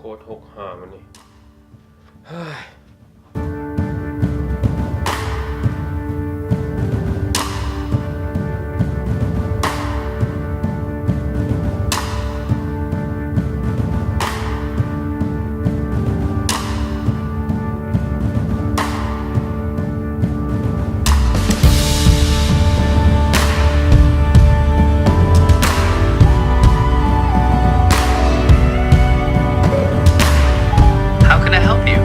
ໂຄດຫົກຫ້າມັນນີ້ ເຮີ້ຍ. How can I help you?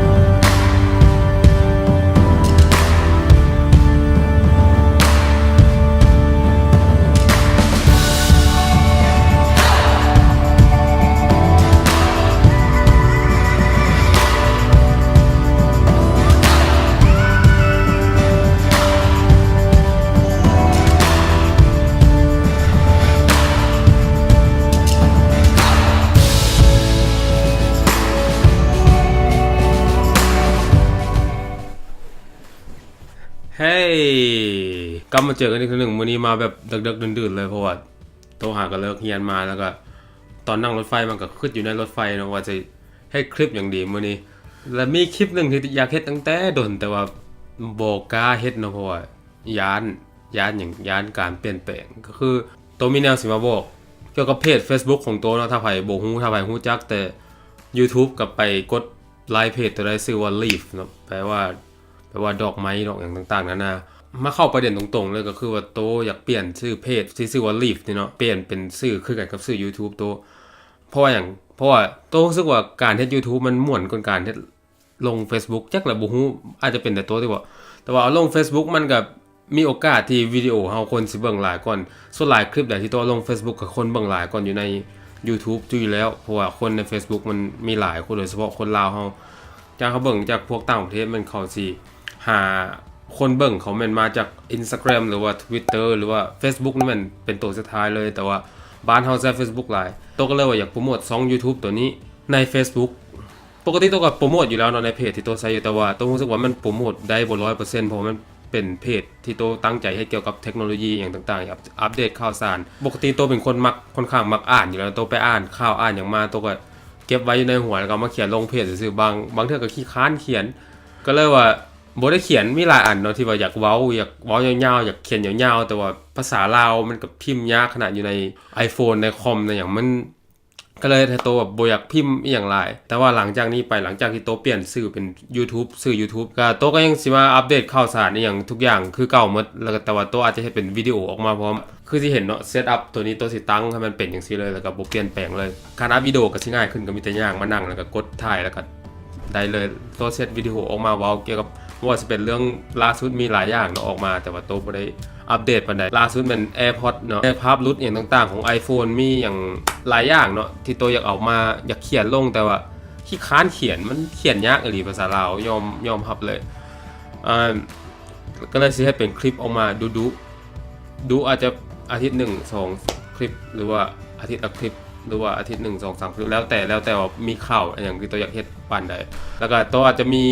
ເຮີ້ຍ ກັບມາເຈີກັນອີກເທື່ອໜຶ່ງ. ມື້ນີ້ມາແບບເດິກໆ ດື່ນໆ ເລີຍ ເພາະວ່າໂຕຫາກໍເລີກຮຽນມາ ແລ້ວກໍຕອນນັ່ງລົດໄຟ ມັນກໍຄິດຢູ່ໃນລົດໄຟເນາະ ວ່າຈະເຮັດຄລິບຫຍັງດີມື້ນີ້. ແລະມີຄລິບໜຶ່ງທີ່ຢາກເຮັດຕັ້ງແຕ່ດົນ ແຕ່ວ່າບໍ່ກ້າເຮັດເນາະ ເພາະວ່າຢ້ານ ຢ້ານຫຍັງ ຢ້ານການປ່ຽນແປງ. ກໍຄືໂຕມີແນວຊິມາບອກກ່ຽວກັບເພຈເຟສບຸກຂອງໂຕເນາະ. ຖ້າໃຜບໍ່ຮູ້ ຖ້າໃຜຮູ້ຈັກແຕ່ຢູທູບ ກໍໄປກົດໄລເພຈໂຕໄດ້ ຊື່ວ່າ Leaf ເນາະ ແປວ່າ ແປວ່າດອກໄມ້ ດອກຫຍັງຕ່າງໆນານາ. ມາເຂົ້າປະເດັນຕົງໆເລີຍ ກໍຄືວ່າໂຕຢາກປ່ຽນຊື່ເພຈທີ່ຊື່ວ່າ Leaf ນີ້ເນາະ ປ່ຽນເປັນຊື່ຄືກັນກັບຊື່ຢູທູບໂຕ. ເພາະວ່າຫຍັງ? ເພາະວ່າໂຕຮູ້ສຶກວ່າການເຮັດຢູທູບມັນມ່ວນກວ່າການເຮັດ ລົງເຟສບຸກ ຈັກລະບໍ່ຮູ້ ອາດຈະເປັນແຕ່ໂຕທີ່ບອກ ແຕ່ວ່າເອົາລົງເຟສບຸກ ມັນກໍມີໂອກາດທີ່ວິດີໂອເຮົາຄົນຊິເບິ່ງຫຼາຍກ່ອນ. ສ່ວນຫຼາຍຄລິບໃດທີ່ໂຕເອົາລົງເຟສບຸກ ກໍຄົນເບິ່ງຫຼາຍກ່ອນຢູ່ໃນຢູທູບຢູ່ແລ້ວ ເພາະວ່າຄົນໃນເຟສບຸກມັນມີຫຼາຍ ໂດຍສະເພາະຄົນລາວເຮົາ ຈາກເຮົາເບິ່ງຈາກພວກຕ່າງປະເທດ ແມ່ນເຂົາຊິຫາຄົນເບິ່ງ ເຂົາແມ່ນມາຈາກ Instagram ຫຼືວ່າ Twitter ຫຼືວ່າ Facebook ນີ້ແມ່ນເປັນໂຕສຸດທ້າຍເລີຍ. ແຕ່ວ່າບ້ານເຮົາໃຊ້ເຟສບຸກຫຼາຍ ໂຕກໍເລີຍວ່າຢາກໂປຣໂມດຊ່ອງຢູທູບໂຕນີ້ໃນເຟສບຸກ. ປົກກະຕິໂຕກໍໂປຣໂມດຢູ່ແລ້ວເນາະ ໃນເພຈທີ່ໂຕໃຊ້ຢູ່ ແຕ່ວ່າໂຕຮູ້ສຶກວ່າມັນໂປຣໂມດໄດ້ບໍ່ຮ້ອຍເປີເຊັນ ເພາະວ່າມັນເປັນເພຈທີ່ໂຕຕັ້ງໃຈເຮັດກ່ຽວກັບເທັກໂນໂລຢີຫຍັງຕ່າງໆ ອັບ ອັບເດດຂ່າວສານ. ປົກກະຕິໂຕເປັນຄົນມັກ ຄ່ອນຂ້າງມັກອ່ານຢູ່ແລ້ວ ໂຕໄປອ່ານຂ່າວອ່ານຫຍັງມາ ໂຕກໍເກັບໄວ້ຢູ່ໃນຫົວ ແລ້ວກໍເອົາມາຂຽນລົງເພຈຊື່ໆ. ບາງ ບາງເທື່ອກໍຂີ້ຄ້ານຂຽນ ກໍເລີຍວ່າບໍ່ໄດ້ຂຽນ. ມີຫຼາຍອັນເນາະທີ່ວ່າຢາກເວົ້າ ຢາກເວົ້າຍາວໆ ຢາກຂຽນຍາວໆ ແຕ່ວ່າພາສາລາວມັນກໍພິມຍາກຂະໜາດ ຢູ່ໃນໄອໂຟນ ໃນຄອມ ໃນຫຍັງ ມັນ ກໍເລີຍເຮັດໃຫ້ໂຕແບບບໍ່ຢາກພິມອີ່ຫຍັງຫຼາຍ. ແຕ່ວ່າຫຼັງຈາກນີ້ໄປ ຫຼັງຈາກທີ່ໂຕປ່ຽນຊື່ເປັນຢູທູບ ຊື່ຢູທູບ ກໍໂຕກໍຍັງຊິມາອັບເດດຂ່າວສານອີ່ຫຍັງທຸກຢ່າງຄືເກົ່າໝົດ ແລ້ວກໍ ແຕ່ວ່າໂຕອາດຈະເຮັດເປັນວິດີໂອອອກມາພ້ອມ. ຄືທີ່ເຫັນເນາະ ເຊັດອັບໂຕນີ້ ໂຕຊິຕັ້ງໃຫ້ມັນເປັນຈັ່ງຊີ້ເລີຍ ແລ້ວກໍບໍ່ປ່ຽນແປງເລີຍ. ການອັບວິດີໂອກໍຊິງ່າຍຂຶ້ນ ກໍມີແຕ່ຍ່າງມານັ່ງ ແລ້ວກໍກົດຖ່າຍ ແລ້ວກໍ ໄດ້ເລີຍ. ໂຕເຊັດວິດີໂອອອກມາເວົ້າກ່ຽວກັບ ບໍ່ວ່າຊິເປັນເລື່ອງ ລ່າສຸດມີຫຼາຍຢ່າງເນາະອອກມາ ແຕ່ວ່າໂຕບໍ່ໄດ້ອັບເດດປານໃດ. ລ່າສຸດແມ່ນ AirPods ເນາະ AirPods ຫຼຸດ ຫຍັງຕ່າງໆຂອງໄອໂຟນ ມີຫຍັງຫຼາຍຢ່າງເນາະທີ່ໂຕຢາກເອົາມາ ຢາກຂຽນລົງ ແຕ່ວ່າຂີ້ຄ້ານຂຽນ ມັນຂຽນຍາກອີ່ຫຼີ ພາສາລາວ ຍອມ ຍອມຮັບເລີຍ. ອ່າ ກໍເລີຍຊິເຮັດເປັນຄລິບອອກມາດຸໆ ດຸ ອາດຈະອາທິດໜຶ່ງສອງຄລິບ ຫຼືວ່າອາທິດລະຄລິບ ຫຼືວ່າອາທິດໜຶ່ງສອງສາມຄລິບ ແລ້ວແຕ່ ແລ້ວແຕ່ວ່າມີຂ່າວອີ່ຫຍັງທີ່ໂຕຢາກເຮັດປານໃດ. ແລ້ວກໍໂຕອາດຈະມີ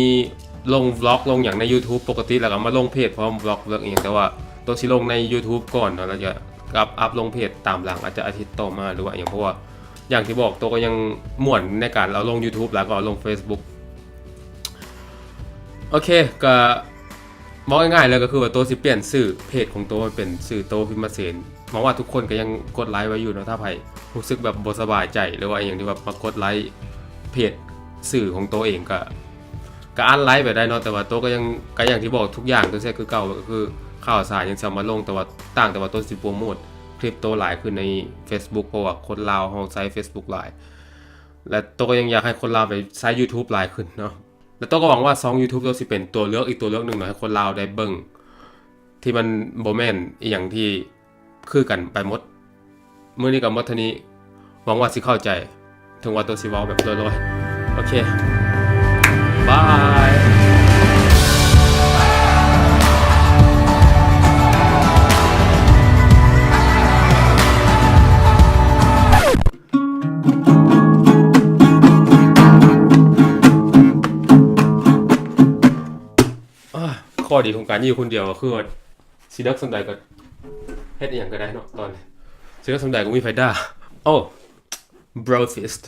ລົງວລັອກ ລົງຫຍັງໃນຢູທູບປົກກະຕິ ແລ້ວກໍມາລົງເພຈພ້ອມ ວລັອກ ເລື່ອງອີ່ຫຍັງ ແຕ່ວ່າໂຕຊິລົງໃນຢູທູບກ່ອນເນາະ ແລ້ວຈະອັບ ອັບລົງເພຈຕາມຫຼັງ ອາດຈະອາທິດຕໍ່ມາ ຫຼືວ່າອີ່ຫຍັງ. ເພາະວ່າຢ່າງທີ່ບອກ ໂຕກໍຍັງມ່ວນໃນການເອົາລົງຢູທູບ ແລ້ວກໍເອົາລົງເຟສບຸກ. ໂອເຄ ກໍ ເວົ້າງ່າຍໆເລີຍ ກໍຄືວ່າໂຕຊິປ່ຽນຊື່ເພຈຂອງໂຕໃຫ້ເປັນຊື່ໂຕ ພິມມະເສນ. ຫວັງວ່າທຸກຄົນກໍຍັງກົດໄລໄວ້ຢູ່ເນາະ. ຖ້າໃຜຮູ້ສຶກແບບບໍ່ສະບາຍໃຈ ຫຼືວ່າອີ່ຫຍັງທີ່ແບບມາກົດໄລເພຈຊື່ຂອງໂຕເອງ ກໍ ກໍອັນໄລໄປໄດ້ເນາະ. ແຕ່ວ່າໂຕກໍຍັງ ກໍຢ່າງທີ່ບອກ ທຸກຢ່າງໂຕເຮັດຄືເກົ່າ ກໍຄືຂ່າວສານຍັງຊິເອົາມາລົງ ແຕ່ວ່າ ຕ່າງແຕ່ວ່າໂຕຊິໂປຣໂມດຄລິບໂຕຫຼາຍຂຶ້ນໃນເຟສບຸກ ເພາະວ່າຄົນລາວເຮົາໃຊ້ເຟສບຸກຫຼາຍ ແລະ ໂຕກໍຍັງຢາກໃຫ້ຄົນລາວໄປໃຊ້ຢູທູບຫຼາຍຂຶ້ນເນາະ. ແລ້ວໂຕກໍຫວັງວ່າຊ່ອງຢູທູບໂຕຊິເປັນຕົວເລືອກອີກຕົວເລືອກໜຶ່ງເນາະ ໃຫ້ຄົນລາວໄດ້ເບິ່ງ ທີ່ມັນບໍ່ແມ່ນອີ່ຫຍັງທີ່ຄືກັນໄປໝົດ. ມື້ນີ້ກໍໝົດເທົ່ານີ້ ຫວັງວ່າຊິເຂົ້າໃຈ ເຖິງວ່າໂຕຊິເວົ້າແບບລອຍໆ. ໂອເຄ ບາຍ. ອາ ຂໍ້ດີຂອງການຢູ່ຄົນດຽວກໍຄືວ່າ ຊິເລິກສ່ຳໃດກໍເຮັດອີ່ຫຍັງກໍໄດ້ເນາະ ຕອນນີ້ຊິເລິກສ່ຳໃດກໍມີໃຜດ່າ. ໂອ້ Bro Fist.